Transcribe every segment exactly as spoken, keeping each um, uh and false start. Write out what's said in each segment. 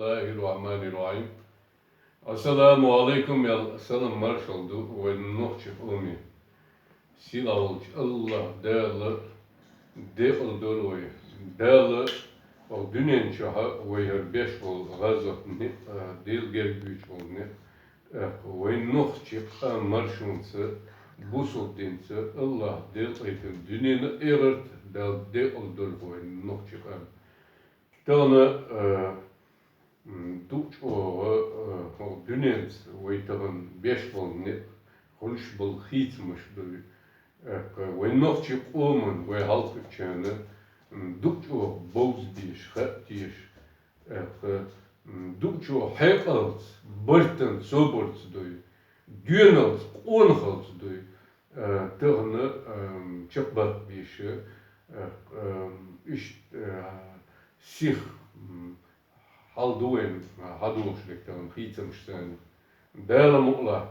Бисмиллахир-рахманир-рахим. Ассаламу алейкум, ял салам маршал ду вай нохчи къоме. Сила волчу Аллах Дала декъал дора вай. Дала вай дуьнен чохь вай хӀара беш волу гӀазот некъ, а, Дела герга буьйцуш волу некъ, тӀаккха вай нохчи къам маршонца, бусалба динца Аллах Дела къайтина дуьненна а, эхарт а Дала декъал дора вай нохчи къам. Тахана, а, м, ду чӀогӀа, а, хӀокху дуьненца вай тахана беш болу некъ, хуьлуш болу хийцамаш ду. ТӀаккха вай нохчи къоман, вай хьалхарчарна, м, ду чӀогӀа бовза дезаш, хаа дезаш, тӀаккха, м, ду чӀогӀа хьекъалца, бартан собарца дуй, доьналца, къонахалца дуй, а, тахана, ам, чекхбаккха бийша, а, ам, иштта, а, сих, м, хьал ду вайн, а, хьадогӀуш дерг тахана хийцамаш санна. Дала мукъалахь,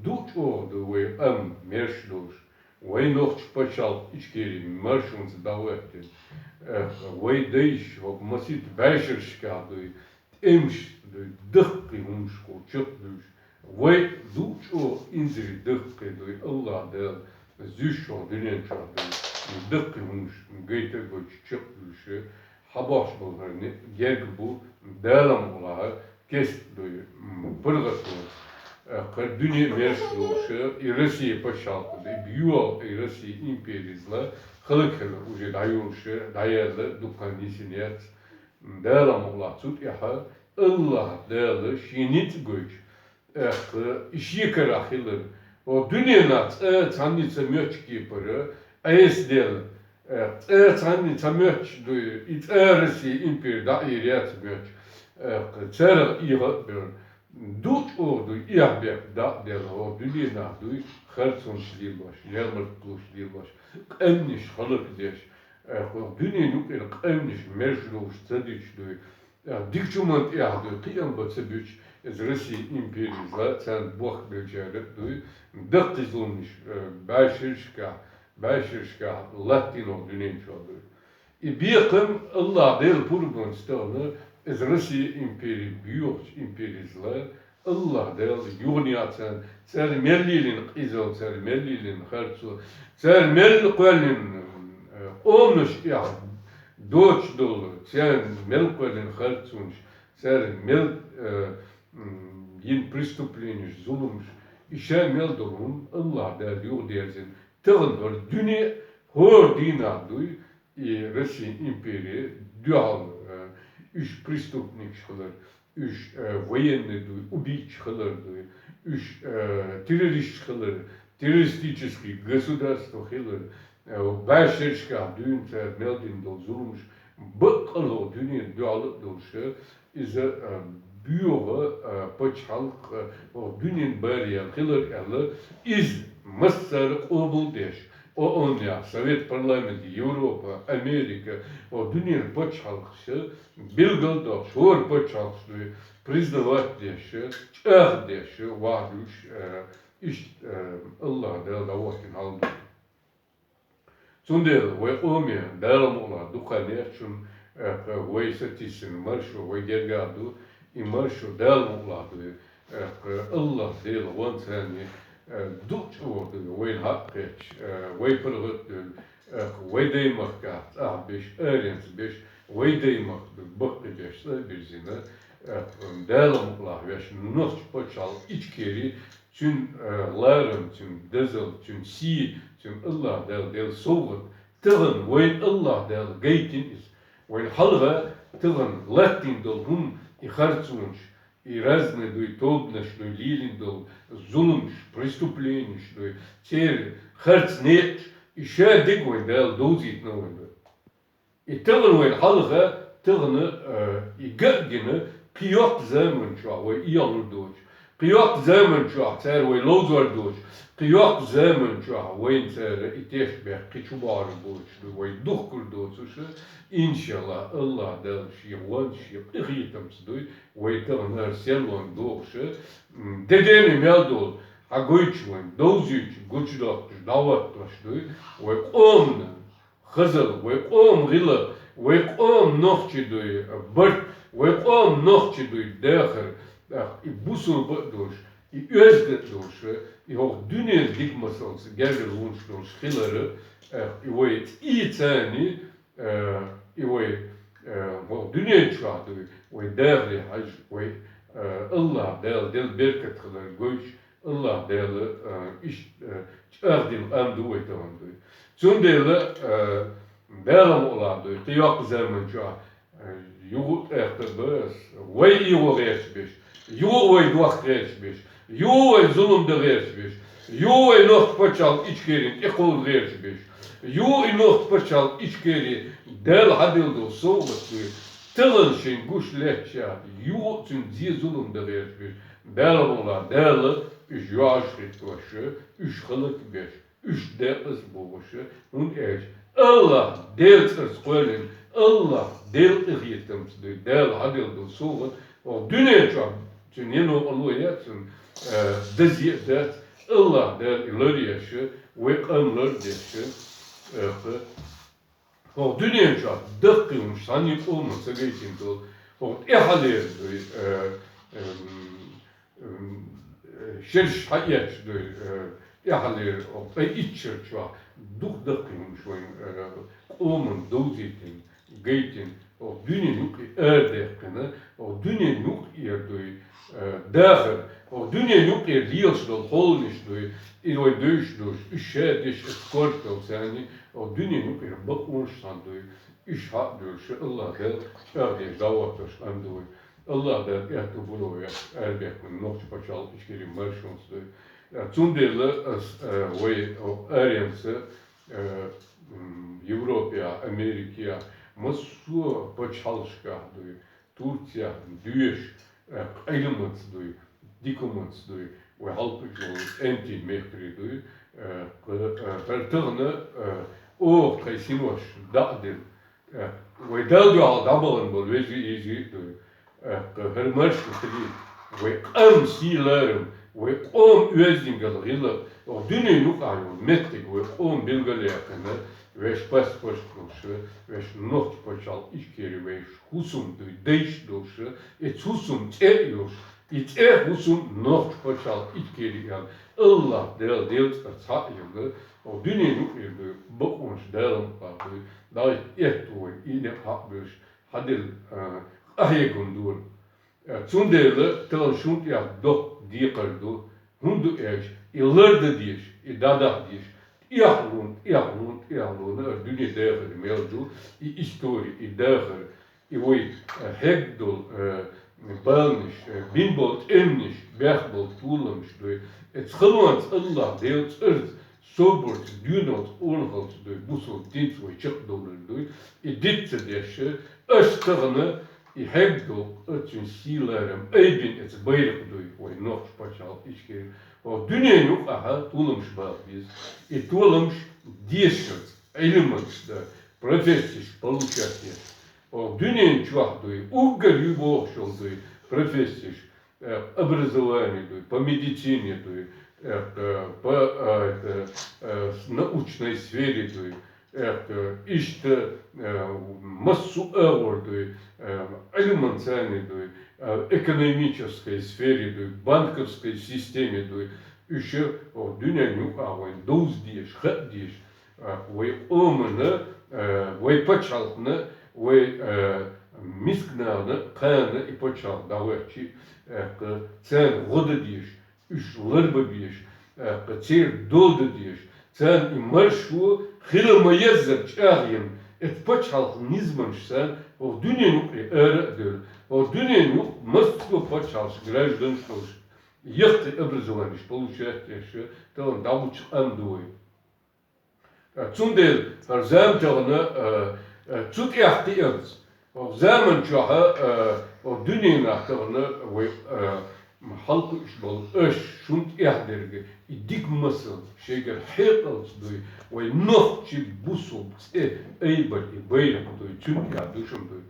ду чӀогӀа ду вай къам мерш долуш, вай нохчи пачхьалкх Ичкери маршонца дӀахӀоьттина. Эх, вай дайша хӀокху масийтта бӀешерашкахь дуй, тӀемаш дуй, даккхий хӀуманаш кху чекхдуьйш. Вай ду чӀогӀа инзаре даккхий дуй, Аллах Дала зуьйш хӀокху дуьнен чохь дуй, даккхий хӀуманаш гайта а гойтуш чекхдуьйш. Хьан бохуш болу хӀара некъ герга бу, Дала мукъалахь, кеста дуй, м, паргӀато, а, кхара дуьне мерш долуш, и Россия пачхьалкх, и бийогӀу, и Россия империзла, халаг хилла уже дӀайолуш, дӀаяьлла, дуккха нисина яц. Дала мукъалахь, цу тӀехь Аллах Дала шен ницкъ гойтуш, тӀаккха и шекарахь хилар, хӀокху дуьненахь цкъа а цхьанне ца моьттучу кепара, Ӏеса делла, тӀаккха цкъа а цхьанне ца моьттуш дуй, и цкъа а Россия импери дӀа а йийр яц моьттуш, тӀаккха царах эхьа а бевлла, ду чӀогӀа дуй, эхь-бехк дӀа а делла, хӀокху дуьненахь дуй, харцонаш лелош, ямартлонаш лелош, къаьмнаш хӀаллакдеш, тӀаккха хӀокху дуьненан юкъара къаьмнаш мерш долуш ца дуьтуш дуй, тӀаккха дикачу хӀуманна тӀехь дуй, кхиам бан ца буьтуш, иза Россия империза, царна бохкабеллачара а дуй, даккхий зуламаш, э, бӀешерашкахь, бӀешерашкахь латтийна хӀокху дуьнен чохь дуй. И бекхам Аллах Делан пурбанца тахана, иза Россия импери боьхачу империзла, Аллах Дала юханехьа царна, цара мел лелийна къизалла, цара мел лелийна харцо, цара мел кхоьллина, э, къоманаш тӀехь доцуш долу, царна мел кхоьллина харцонаш, цара мел, э, м, йина преступленеш, зуламаш, и ша мел долу хӀума Аллах Дала юхадерзина. Тахана хӀара дуьне, хӀора дийнахь дуй, и Россия импери дуьхьал, э, уьш преступникаш хилар, уьш, э, военный дуй, убийцаш хилар дуй, уьш, э, террористаш хилар, террористический государство хилар, э, бӀешерашкахь дуьйна цара мел дина долу зуламаш, баккъала хӀокху дуьненан дуьхьал а долуш, иза, э, боьха, э, пачхьалкх, э, хӀокху дуьненан баре ян хилар аьлла, иза массара а къобал деш, ООН-ехь, Совет парламент, Европа, Америка, хӀокху дуьненан пачхьалкхаша билгал а доккхуш, хӀора пачхьалкхаш дуй, признавать деш, чӀагӀдеш, вахьа дуьйш, э, иштта, э, Аллах Дала дӀахӀоттийна хьал ду. Цундела вай къоме Дала мукъалахь дукха нехчун, э, вай сатийсина маршо вай гергахь ду, и маршо Дала мукъалахь ду, э, Аллах Дела ван царна, э, ду чӀогӀа ду, вайна хьакъ кхетча, э, вай паргӀат а ду, э, вай даймахкахь цӀахь беш, аренца беш, вай даймахка ду, баккхий беш цӀа а бирзина, э, Дала мукъалахь вешан нохча пачхьалкх Ичкери, цуьнан, э, ларам, цуьнан дозалла, цуьнан сий, цуьнан Аллах Дала делла совгӀат, тахана вайна Аллах Дала гайтина иза. Вайна хьалха тахана латтийна долу хӀума, и харцонаш, и разный дуй, тобанаш дуй, лелийна долу зуламаш, преступленеш дуй, церан харц некъаш, и ша дерг вайна Дала довзийтина вайна. И тахана вайна хьалха, тахана, э, и ган а гина, кхин йоккха заман чохь вай эгӀалур доцуш, кхин йоккха заман чохь цара вай ловзор доцуш, кхин йоккха заман чохь вайна цара и тешнабехк кхин чу бохьур боцуш ду, вай духкур доцуш, иншаллах, Аллах Дала шен ван, шен къинхетамца дуй, вай тахана хӀара серлонга догӀуш, м, де-дена мел долу, хьан гойтуш вайна, довзуьйтуш, гучудоккхуш, дӀахӀоттош дуй, вай къомана хазалла, вай къоман гӀиллакх, вай къоман нохчий дуй, барт, Вай къам нохчий дуй дахар, эх, и бусулба а долуш, и оьзда а долуш, и хӀокху дуьненан дика масалца гергарлонаш долуш хилар, эх, и вай цӀий царний, э, и вай, э, хӀокху дуьнен чохь дуй, вай дахаре хьажа, вай, э, АллахӀ Дала делла беркат хилар гойтуш, АллахӀ Дала, э, иштта, э, чӀагӀдина къам ду вай тахана дуй. Цундела, э, Дала мукъалахь дуй, кхин йоккха заман чохь, э, юха а тӀехтар бара ас, вай ийгӀо гӀерташ берш, юха а вай дохка гӀерташ берш, юха а вай зулам дан гӀерташ берш, юха а вай нохчийн пачхьалкх Ичкерина тӀекховда гӀерташ берш, юха а и нохчийн пачхьалкх Ичкери Дала хьаделла долу совгӀат дуй, тахана шайн гуш лаьтташ, юха а цуьнан зе, зулам дан гӀерташ берш, Дала мукъалахь, Дала уьш йоӀаш хӀиттош, уьш хӀаллакбеш, уьш декъаза бохуш, хӀунда аьлча АллахӀ Делан цӀарца кхоьллина, АллахӀ Делан къинхетамца дуй, Дала хьаделла долу совгӀат, хӀокху дуьнен чохь цуьнан я новкъарло яц, цуьнан, э, дазе а дац, АллахӀ Дала и ларъеш, вай къам лардеш, э, кху-, хӀокху дуьнен чохь даккхий хӀумнаш цхьанна а къоман ца гайтина долу, хӀокху тӀаьххьарлера дуй, э, эм, М, шераш хьаэцча дуй, э, тӀаьххьарлера, оха ткъе итт шар чохь дукха даккхий хӀумнаш вайн, э, къоман довзийтина, гайтина, оха дуьненан юкъе арадаьккхина, оха дуьненан юкъера дуй, э, дахар, оха дуьненан юкъера лелаш долу холанаш дуй, и вайн девзаш долуш, уьш ша деш, оцу корта долу царний, оха дуьненан юкъера бакъонаш цхьаьна дуй, уьш хьа а дуьллуш, АллахӀ Дала чӀагӀдеш дӀахӀоттош къам ду вай. АллахӀ Дала аьтто буьллу вай, арабехкан нохчийн пачхьалкх Ичкерин маршонца дуй. Цундела ас, э, вай, о, аренца, э, м, Европехь, Америкехь, массо а пачхьалкхашкахь дуй, Турцехь доьшуш, э, Ӏилманца дуй, дика хӀуманца дуй, вай хьалкхуьуш волу цӀентий мехкарий дуй, э, кху-, э, хӀара тахана, э, оха тхайн синош дӀа а дина, э, вай Далла дуьхьал дӀабахана болу вежарий, йижарий а дуй, э, кху-, хӀара маршо хилийта, вай къам сий-ларам, вай къоман оьздангалла, гӀиллакх, оха дуьненан юкъахь йолу меттиг вай къоман билгалъяьккхина, вешан паспорт долуш, вешан нохчийн пачхьалкх Ичкери вешан хӀусам дуй, дайша долуш, и цу хӀусаман цӀе а йолуш, и цӀе, хӀусам нохчийн пачхьалкх Ичкери аьлла, АллахӀ Дала Делан цӀарца хьа а елла, оха дуьненан юкъера дуй, бакъонаш Дала мукъалахь дуй, дӀахӀитта аьтто вайн, и некъ хьа а бевллаш, хьаделла, а, къахьегам ду вайна. Э, цундела тахана шун тӀехь доккха декхар ду, хӀунда аьлча и лардан дезаш, и дӀадахьа дезаш, тӀехьалонна, тӀехьалонна, тӀехьалонна, э, дуьне дахар мел ду, и истори, и дахар, и вай, э, хьегна долу, э, баланаш, э, бина болу тӀеманаш, баьхна болу толамаш дуй. Оцу халонца АллахӀ Делан цӀарца, собарца, доьналлица, къонахаллица дуй, бусалба динца вай чекхдовлар дуй. И диц ца деш, аша тахана и хьегна долу, оцу цуьнан сий-ларам айбина оцу байракх дуй, вай нохчийн пачхьалкх Ичкери. Оха дуьненан юкъахь толамаш баккха беза. И толамаш дешарца, Ӏилманца дан, профессеш получать деш. Оха дуьнен чохь дуй, уггар ю бохуш йолу дуй, профессеш, э, образование дуй, по медицине дуй, э, э, по, э, это, э, с-, научной сфере дуй, э, э, иштта, э, массо а агӀор дуй, э, Ӏилманца дуй, э, экономической сфере дуй, банковской системе дуй, уьш оха дуьнен юкъахь вайн довза дезаш, хаа дезаш, а, вай къомана, а, вай пачхьалкхана, вай, а, мисканашна кхана и пачхьалкх дӀахӀоьттича, а, кху царна гӀо дан дезаш, уьш ларбан безаш, а, кху церан дола дан дезаш, царна и маршо хила ма-еззара чӀагӀйина, оцу пачхьалкхан низамаш санна, оха дуьнен юкъе ара а девлла, оха дуьнен юкъа массо а пачхьалкхан гражданаш долуш, яккхий образованеш получать деш, тахана дӀахӀуттуш къам ду вай. Цундела хӀара зама тахана, а, а, цу тӀехь кхиарца, хӀокху заман чохь, а, хӀокху дуьненахь тахана вай, а, хьалкхуьуш болу аша, шун тӀехь дерг, и дика масал шайгара хьекъалца дуй, вай нохчийн бусалба цӀе айбар и байракх дуй, цуьнан тӀехь ду шуна дуй.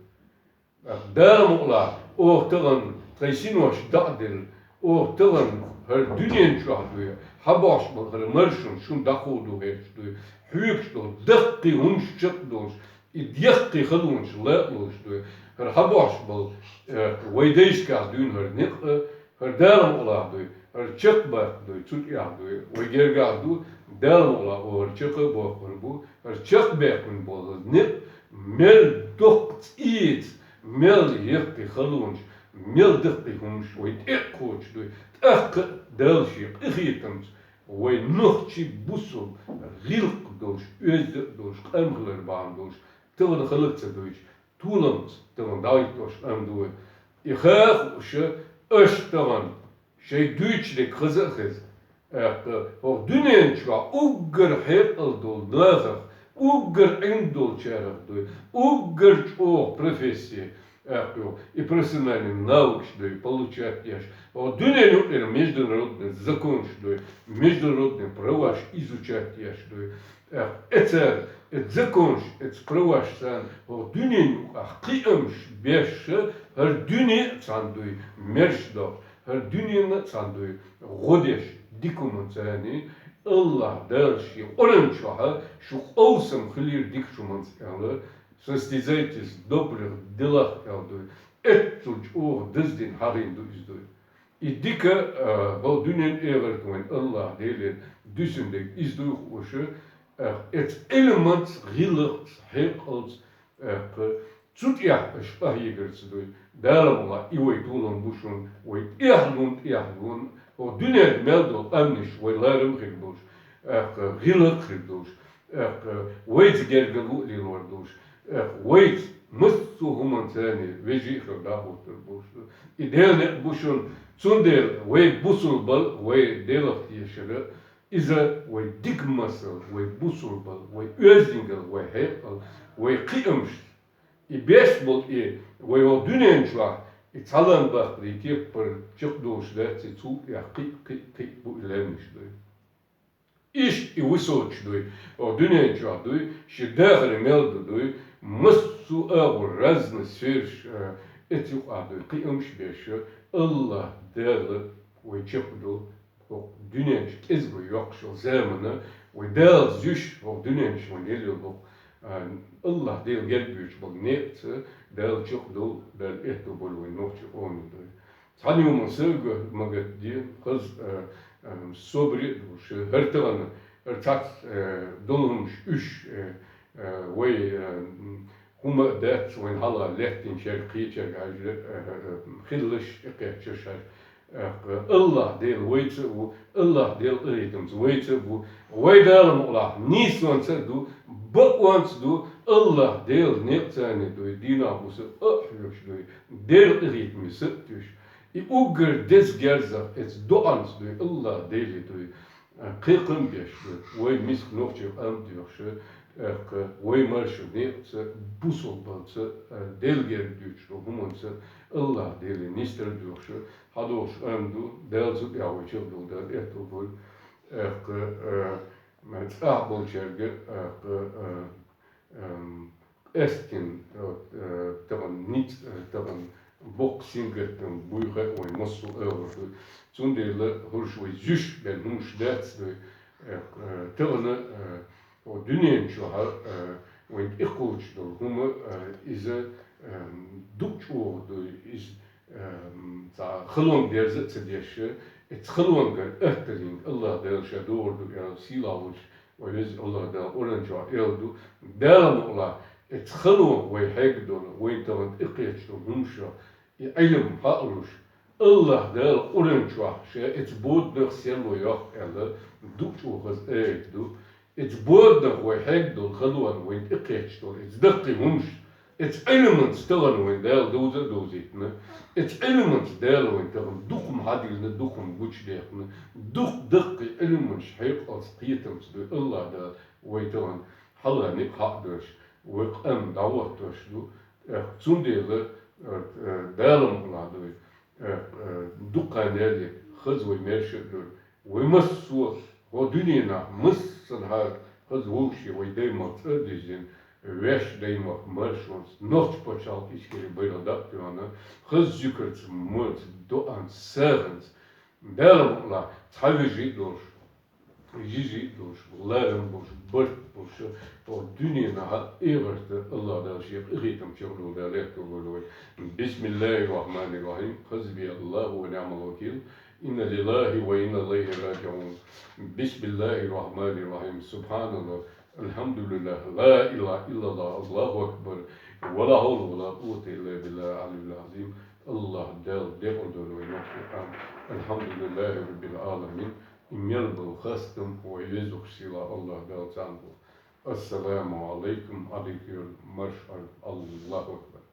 Дала мукъалахь, оха тахана тхайн синош дӀа а делла, оха тахана хӀара дуьнен чохь дуй, хьабохьуш болу хӀара маршонна шуна дӀакховдо гӀерташ дуй, хьоьгуш долу даккхий хӀумнаш чекхдолуш, и даккхий халонаш лан а лоцуш дуй, ХӀара хьабоагӀаш бола, э, вай дайшкахь дуьйна хӀара никъ а, хӀара Дала мукъалахь дуй, хӀара чакхбаккха дуй, цу тӀехь дуй, вай гергахь ду, Дала мукъалахь, о, хӀара чакхбоккхур бу, хӀара чакхбаьккхина бола никъ, мел доккха цӀийца, мел яккхий халонаш, мел даккхий хӀумаш вай тӀекхочуш дуй, тӀаккха а Дала шен къинхетамца вай нохчий бусулба гӀиллакх долуш, оьзда а долуш, къам хилар бахьана долуш, тахана хала ца дуйчу, толамца тахана дӀахӀиттош къам ду вай. И ха а хууш, аша тахана шайн дуьйцуш дерг хаза а хеза. ТӀаккха хӀокху дуьнен чохь уггар хьекъал долу нахах, уггар Ӏилма долчарах дуй, уггар чӀогӀа профессия, тӀаккха и профессиональный навыкаш дуй, получать деш. ХӀокху дуьнен юкъера международный законаш дуй, международный праваш изучать деш дуй. ТӀаккха эцара, эцу законаш, эцу праваш санна, хӀокху дуьнен юкъахь кхиамаш беш, хӀара дуьне а цхьаьна дуй, мерш доккхуш, хӀара дуьненна а цхьаьна дуй, гӀо деш, дика хӀуманца а, Аллахь Дала шен Къуръан чохь шу къовсам хилийра дикачу хӀуманца аьлла, состязайтесь в добрых делах аьлла дуй. Эццул чӀогӀа даздина хьахийна ду иза дуй. И дика, а, хӀокху дуьнен, эхарт вайн Аллахь Делера дуьсина дерг иза дуй хууш, а, эцу Ӏилманца, гӀиллакхца, хьекъалца, а, цу тӀехь аша къахьегарца дуй. Дала мукъалахь, и вай толам бу шуна, вай тӀехьлун, тӀехьлун, хӀокху дуьненна мел долу къаьмнаш вай ларам хир долуш, а, гӀиллакх хир долуш, тӀаккха вайца гергарло а лелор долуш, тӀаккха вайца массо а хӀуманца а вежарий а хир дӀахӀуттур болуш ду. И Делан некъ бу шуна, цундела вай бусулбал, вай Делах тешар, иза вай дика масал, вай бусулбал, вай оьздангалла, вай хьекъал, вай кхиамаш. И беш болу и вай хӀокху дуьнен чохь и цхьа лам баккхале кепара чекхдолуш дац, и цул тӀехь кхин а, кхин а, кхин а бу и лаьмнаш дуй. Иштта и высоташ дуй, хӀокху дуьнен чохь дуй, шен дахар мел ду дуй, массо а агӀор разный сфераш, а, эцу юкъахь дуй, кхиамаш беш, Аллахь Дала вай чекхдолу, хӀокху дуьнен чу кӀезиг вай йоккхуш йолу замана, вай Дала зуьйш, хӀокху дуьнен чу вайн елла йолу, а, Аллахь Дела герга буьйцуш болу некъаца Дала чекхдолу, Дала аьтто болу вайн нохчийн къоман дуй. Цхьана хӀуманца а ма гатде, хаза, а, а, собаре а долуш, хӀара тахана, хӀара цхьацца, а, долу хӀуманаш уьш, а, а, вай, а, м, хӀума а дац, вайн хьалха лаьттинчаьрга, кхечаьрга хьаьжжа, а, а, хилалаш, тӀекхеччалаш хьаьжжа. ТӀаккха Аллахь Дела вайца а ву, Аллахь Дела къинхетамца вайца а ву, вай Дала мукъалахь нийсонца а ду, бакъонца а ду, Аллахь Дела некъаца а ду, дийнахь буса а хьоьхуш ду, Дела къинхетамца а туьйш. И уггар деза герзах эцу доӀанца дуй, Аллахь Деле дуй, а, кхайкхам беш дуй, вай миска нохчийн къам доьхуш, тӀаккха вай марша некъаца, бусулбалца, а, Дела герга дуьйцуш долу хӀуманца, Аллахь Деле нисдар доьхуш, хьадогӀуш къам ду, Дала цу тӀехь вай чекхдолу, Дала аьтто бойла, тӀаккха, а, цӀахь болчаьрга, тӀаккха, а, Ам, къаьстина, вот, э, тахана ницкъ, э, тахана боккха сингаттам буй хаьа вайн массо а агӀор дуй. Цундела хӀорш вай зуьйш бен хӀумаш дац дуй. Э, э, тахана, э, вот дуьнен чохь, э, вайн тӀекхочуш долу хӀума, э, иза, эм, дукха чӀогӀа дуй, иза, эм, цхьа халонга дерза а ца деш, эцу халонгара атталлинга Аллах Дала ша догӀур ду аьлла, сийлахь волчу вайн Везачу Аллах Дала Къуръан чохь аьлла ду, Дала мукъалахь, эцу халонга вай хьегна долу, вайн тахана тӀекхечча долу хӀумаш, и Ӏилма хьаалуш, Аллах Дала Къуръан чохь ша эцу боданах серло йоккху аьлла, дукха чӀогӀа хаза аят ду. Эцу боданах вай хьегна долу халонна вайн тӀекхечча долу, эцу даккхий хӀумаш, эцу Ӏилманца тахана вайн Дала довза а довзийтина, эцу Ӏилманца Дала вайн тахана дукха хӀума хьадиллина, дукха хӀума гучудаьккхина, дукха даккхий Ӏилманаш хьекъалца, кхетамца ду Аллах Дала вай тахана хьалха никъ хьаъ а доьлуш, вай къам дӀахӀоттош ду. ТӀаккха цундела, э, э, Дала мукъалахь дуй, э, э, дукха хан яьлла хаза вай маьрша а дуй. Вай массо а хӀокху дуьненахь массанхьа хаза вовшийн вай даймахка цӀа а диззина, ваьш даймахка маршонца, нохчийн пачхьалкх Ичкери байракх дӀа а тоьхна, хаза зуькарца, морца, доӀанца, сагӀанца, Дала мукъалахь цхьа вежарий а долуш, жижиг долаш, ларам болаш, барт болаш, тхо дуьненахьа, эхартахьа АллахӀ Дала ший къахетам чугӀдола Дала лехкаргволва вай. بسم الله الرحمن الرحيم. حسبي الله ونعم الوكيل. إنا لله وإنا إليه راجعون. بسم الله الرحمن الرحيم. سبحان الله. الحمد لله. لا إله إلا الله. الله أكبر. ولا حول ولا قوة إلا بالله العلي العظيم. АллахӀ Дала декъал долва вай. الحمد لله رب العالمين. Мел бола хастам вай Везача Сийлахьа АллахӀ Дала царна хилда. السلام عليكم, Ӏалайкум маршал, الله أكبر.